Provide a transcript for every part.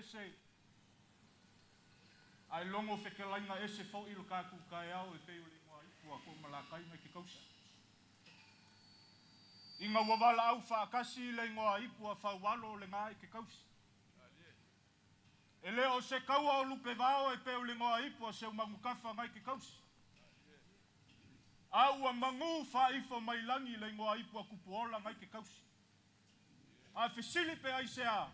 ese, ae logo fekelaiga ese foʻi lo tatou taeao e pei o le igoa ipu a Toomalatai nai ke tausi. Ina ua valaau faatasi le igoa ipu a Faualo lena i ke tausi. E le o se taua o Lupevao e pei o le igoa ipu a Seumanutafa nai ke tausi. A ua magū faaifo mai lagi le igoa ipu a Tupuola nai ke tausi. A fesili pe aisea?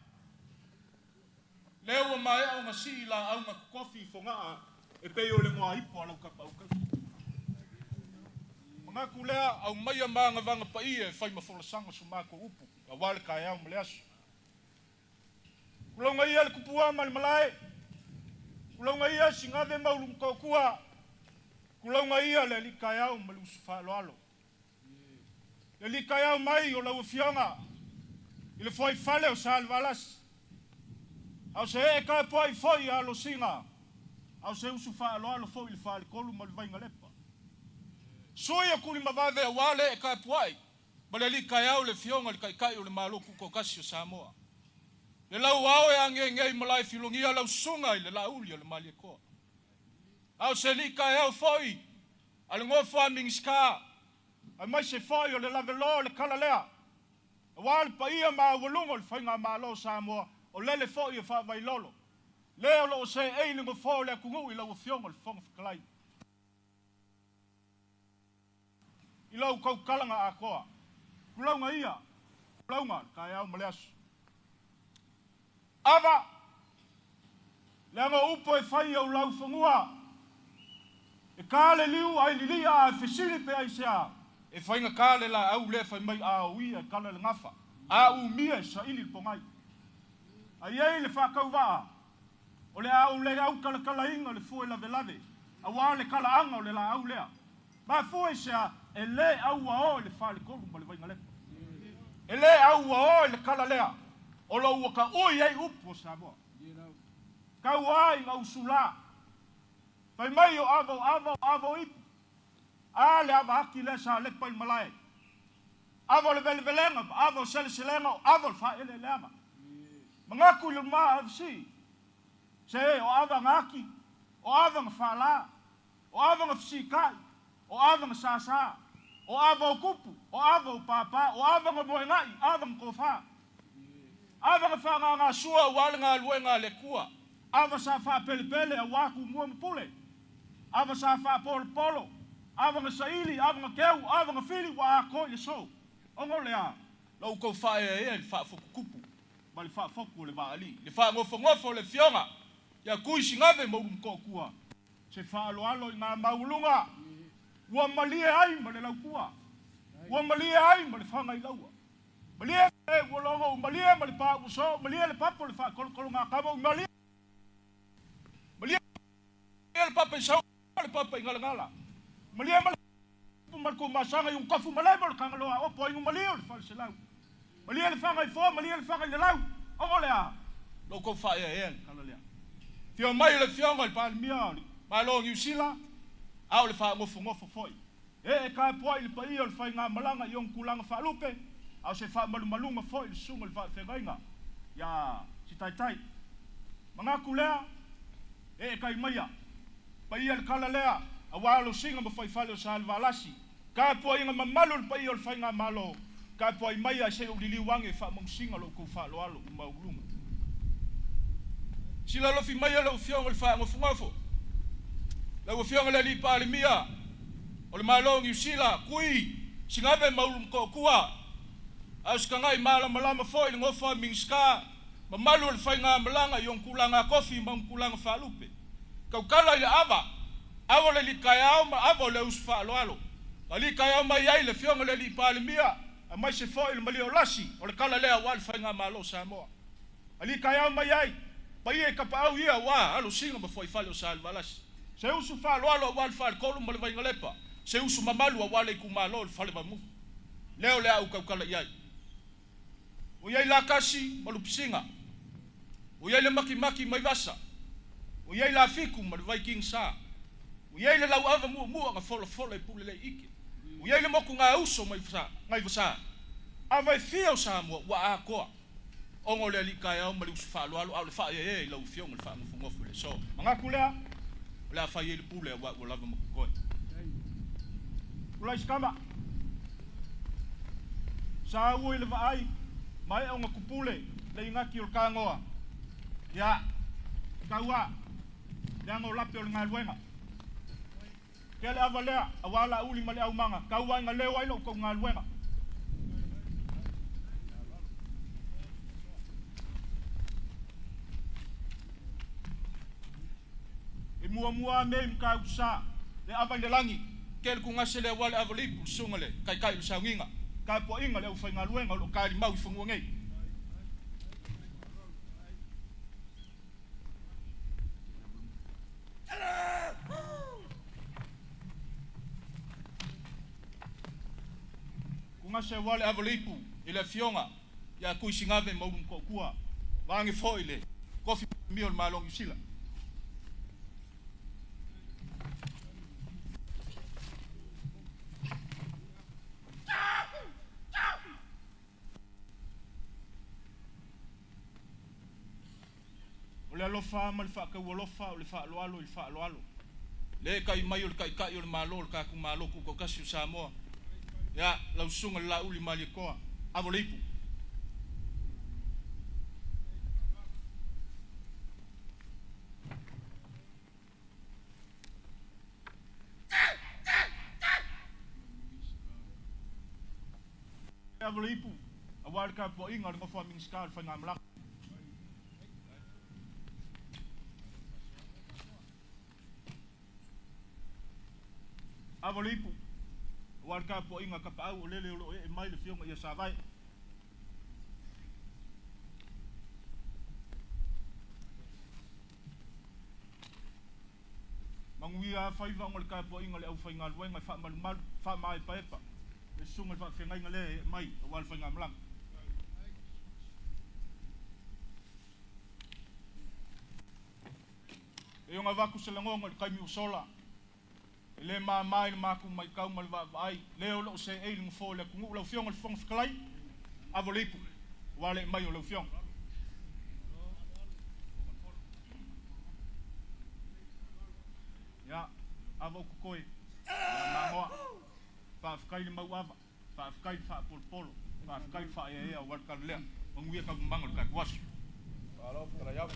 Lea ua maea ona sii laau na totofi i Fogaa e pei o le igoa ipu a lau tapaau tausi. Manatu lea, aumaia magavaga paia e fai ma folasaga so matou upu aua le taeao ma le aso. Tulauga ia le tupua ma le malae, tulauga ia Sigave ma Ulumotootua, tulauga ia le alii taeao ma le uso faaaloalo. Le alii taeao mai o lau Afioga i le fuaifale o Salevalasi, a o se ee tapuai foi ia Alosina, a o se uso faaaloalo foi i le Faletolu ma le Vainalepa. Sui o Tulimavave aua le ee tapuai ma le alii taeao le Afioga i le Taitai o le Malo Tutoatasi o Samoa. Le lau ao e ageagei malae filogia lau susuga i le Laauli o le Malietoa. A o se alii taeao foi a le nofo a Minisita, aemaise foi o le lavelo o le kala lea, aua le paia maualuga o le Faigamalo o Samoa, o lele foi e faavailolo, le o lo o seei le nofoa o le atunuu i lau Afioga i le Fofoga Fetalai. I lau tautalaga atoa, tulauga ia, tulauga le taeao ma le aso. Ava, leaga o upu e fai i ou laufanua, e ta le liu ae lilia ae fesili pe aisea, e faigata le laau lea fai mai a uia e kala le gafa, a umia e saili le pogai. A i ai le faatauvaa, o le a ou le autalatalaina le fue lavelave, aua le talaaga o le laau lea. Mafua i se a? E le auaoa i le faletolu ma le vainalepa. E le auaoa i le kala lea o lo ua taui ai upu o Samoa. Tau a ina usula. Fai mai o ava o ava o ava o ipu. A le ava ati lea sa lepa i le malae. Ava o le velevelega ma ava o seleselega o ava o le faaeleeleaga. Manatu i le ma FC. Se o ava na ati, o ava na faala. O ava na fesikai, o ava na sāsā, o ava o kupu, o ava o pāpā, o ava na moegaʻi, ava na tofā. Ava na faagasua aua le galuega a le Atua. Ava sa faapelepele aua tumua ma pule. Ava sa faapolopolo, ava na saili, ava na keu, ava na fili ua atoa i le aso. Ona o le a? La outou faaeaea i le faafotutupu ma le faafotu o le vaalii, le faanofonofo o le Afioga ia Tuisigave ma Ulumotootua. Se faaaloalo i ngā maualuga ua malie ai ma le lautua, ua malie ai ma le faga i laua. Malie e ua logo u malie ma le pā ua soo, malie le papa o le faakolokolo ngā kama u malie, malie le papa i sau le papa i galagala, malie ma le ma le tumasaga i ukafu ma le mo le kangaloa opo ai malie o le faleselau. Malie le faga i foa, malie le faga i le lau, o le a, lo kou faaeaea le kala lea. Fio mai o le fioga i le Palemia o le Malo o Niu Sila, a o le faagofogofo'o foi. E e tapuai le paia o le faigamalaga i ona tulaga faalupe, a o se faamalumaluga foi i le susuga i le faafeagaiga iā Sitaitai. Manatu lea, e e tai maia, paia le kala lea, aua alosiga ma faifale o Salevalasi, Tapuaiga mamalu le paia o le Faigamalo, tapuai mai ae se i ou liliu age e faamausiga lo outou faaaloalo u maualuluga. Silalofi maia lau Afioga i le Faanofonofo, lau Afioga i le Alii Palemia o le Malo o Niu Sila, Kui Sigave ma Ulumotootua, a o se tagai malamalama foi i le nofo a Minisita mamalu o le faigamalaga i ona tulaga tofi ma ona tulaga faalupe. Tautala i le ava, ava o le alii taeao ma ava o le uso faaaloalo. Na alii taeao mai ai le Afioga i le Alii Palemia, aemaise foi le malie o lasi o le kala lea aua le Faigamalo o Samoa. Alii taeao mai ai, paia i tapaau ia aua Alosina ma Fuaifale o Salevalasi. Se uso faaaloalo aua le Faletolu ma le Vainalepa, se uso mamalu aua le itumalo o le Falevaimui. Lea o le a ou tautala i ai. Ua i ai Lakasi ma Lupisiga. Ua i ai le Makimaki mai Vasa. Ua i ai Lafiku ma le Vaikigisa. Ua i ai le Lauava muamua na folafola i Pulelei-ike. Ua i ai le Motu Gauso mai Vaivasa. Ava e fia o Samoa ua atoa. Ona o le alii taeao ma le uso faaaloalo, a o le faaeaea i lau Afioga i le faagofogofu i le aso. Manatu lea, o le a fai ai le pule aua ua lava ma totoe. Tulai Sikama, saua i le vaai, maea ona tupule le igati o le tanoa. Ia, tau a, leaga o lape o le galuega. Tele ava lea, aua Laauli ma le aumaga, tau ai na leo ai lo outou galuega. E muamua a mea i Matautusa, le ava i le lagi, tele tugase le aua le ava le ipu, le susuga le taitai o le sauniga, tapuaiga le aufaigaluega o lo o talimau i fanua nei. Tugase aua le ava le ipu i le afioga ia Tuisigave Maulu Motootua, vaeane foi le tofi mia o le Malo o Niu Sila. O le alofa ma le faataualofa, o le faaaloalo i le faaaloalo. Le kai mai o le taitai o le Malo o le tatou Malo Tutoatasi o Samoa. Ia, lau susuga le Laauli Malietoa, avo le ipu. Avo le ipu, aua le tapuaiga a le nofo a Minisita o le Faigamalaga. Avo le ipu, aua le tapuaiga a Tapaau o lele o lo o ee mai le afioga ia Savae. Manuia faiva ona o le tapuaiga a le aufaigaluega e faamalumalu, faamaepaepa le susuga i le faafeagaiga lea e ee mai aua le faigamalaga. E ono avatu se lagona i le taimi ua sola, e le mama i le matou matau ma le vaavaai, lea o lo o seei le nofoa o le atunuu. Lau Afioga i le Fofoga Fetalai, avo le ipu, aua le ee mai o lau Afioga. Ia, ava o totoe, ia magoa, faafetai le mauava, faafetai le faapolopolo, faafetai le faaeaea aua le tala lea. Manuia taualumaga o le tatou aso. Malo fetalai ava.